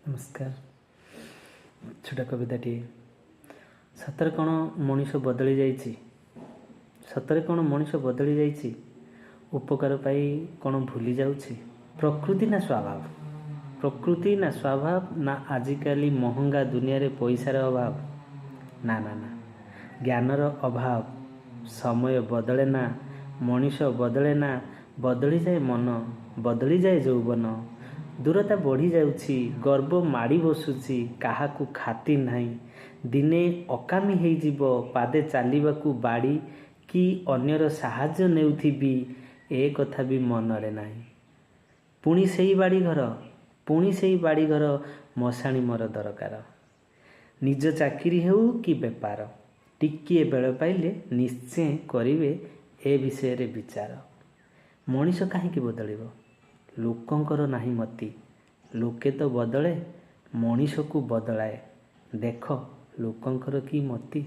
ନମସ୍କାର। ଛୋଟ କବିତାଟିଏ। ସତରେ କ'ଣ ମଣିଷ ବଦଳି ଯାଇଛି? ସତରେ କ'ଣ ମଣିଷ ବଦଳି ଯାଇଛି? ଉପକାର ପାଇ କ'ଣ ଭୁଲି ଯାଉଛି? ପ୍ରକୃତି ନା ସ୍ୱଭାବ? ପ୍ରକୃତି ନା ସ୍ୱଭାବ, ନା ଆଜିକାଲି ମହଙ୍ଗା ଦୁନିଆରେ ପଇସାର ଅଭାବ? ନା ନା ନା, ଜ୍ଞାନର ଅଭାବ। ସମୟ ବଦଳେ ନା, ମଣିଷ ବଦଳେ ନା, ବଦଳିଯାଏ ମନ, ବଦଳିଯାଏ ଯୌବନ। ଦୂରତା ବଢ଼ିଯାଉଛି, ଗର୍ବ ମାଡ଼ି ବସୁଛି, କାହାକୁ ଖାତିର ନାହିଁ। ଦିନେ ଅକାମୀ ହେଇଯିବ, ପାଦେ ଚାଲିବାକୁ ବାଡ଼ି କି ଅନ୍ୟର ସାହାଯ୍ୟ ନେଉଥିବି, ଏ କଥା ବି ମନରେ ନାହିଁ। ପୁଣି ସେଇ ବାଡ଼ିଘର, ପୁଣି ସେଇ ବାଡ଼ିଘର, ମଶାଣି ମୋର ଦରକାର। ନିଜ ଚାକିରି ହେଉ କି ବେପାର, ଟିକିଏ ବେଳ ପାଇଲେ ନିଶ୍ଚୟ କରିବେ ଏ ବିଷୟରେ ବିଚାର। ମଣିଷ କାହିଁକି ବଦଳିବ? ଲୋକଙ୍କର ନାହିଁ ମତି। ଲୋକେ ତ ବଦଳେ, ମଣିଷକୁ ବଦଳାଏ। ଦେଖ ଲୋକଙ୍କର କି ମତି।